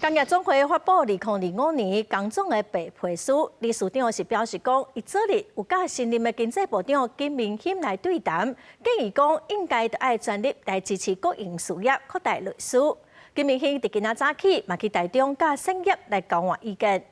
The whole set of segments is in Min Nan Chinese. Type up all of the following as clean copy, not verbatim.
工業總會發布2025年工總的白皮書，理事長是表示講，伊昨日有佮新任的經濟部長金明欣來對談，建議講應該著愛全力來支持國營事業擴大內需。金明欣佇今仔早起嘛去台中佮產業來交換意見。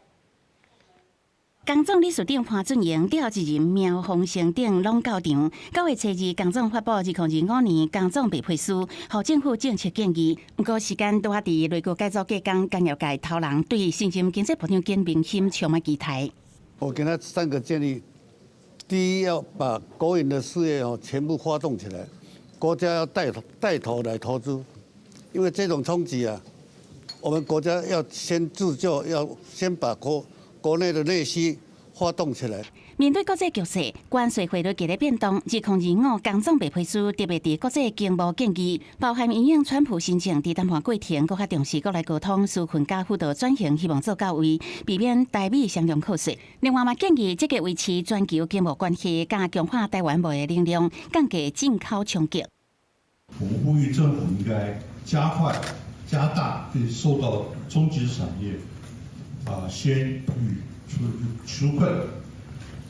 工總理事長潘俊榮召集人苗豐成等攏到場。9月初2，工總發布2025年工總白皮書，予政府政策建議。毋過時間拄仔佇內閣改組隔工，工業界頭人對新任經濟部長金明欣充滿期待。我給他三個建議：第一，要把國營的事業哦全部發動起來，國家要帶頭來投資，因為這種衝擊啊，我們國家要先自救，要先把國內的內需發動起來。面對國際局勢，關稅匯率劇烈變動，2025工總白皮書特別佇國際經貿建議，包含因應川普新政佇談判過程，閣較重視國內溝通、紓困佮輔導轉型，希望做到位，避免台美雙重課稅。另外嘛建議積極維持全球經貿關係，佮強化台灣貿易能量，降低進口衝擊。我們呼籲政府應該加快、加大對受到衝擊的產業，啊，先予紓困，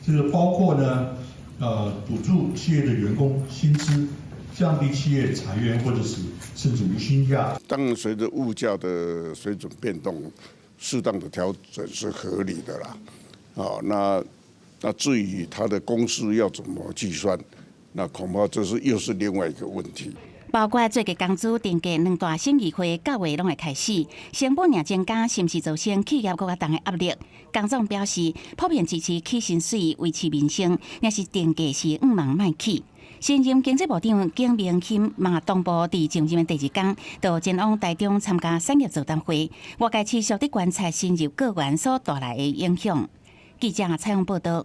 這個包括呢，補助企業的員工薪資，降低企業裁員或者是甚至無薪假。當然，隨着物價的水準變動，適當的調整是合理的啦。啊，那至於它的公式要怎麼計算，那恐怕這是又是另外一個問題。包括最低工資定價兩大審議會9月攏會開始，成本若增加，是毋是造成企業閣較重的壓力？工總表示，普遍支持起薪水維持民生，若是定價是向望莫起。新任經濟部長金明欣嘛同步佇上任的第二工，就前往台中參加產業座談會，外界持續佇觀察新任閣員所帶來的影響。記者採訪報道。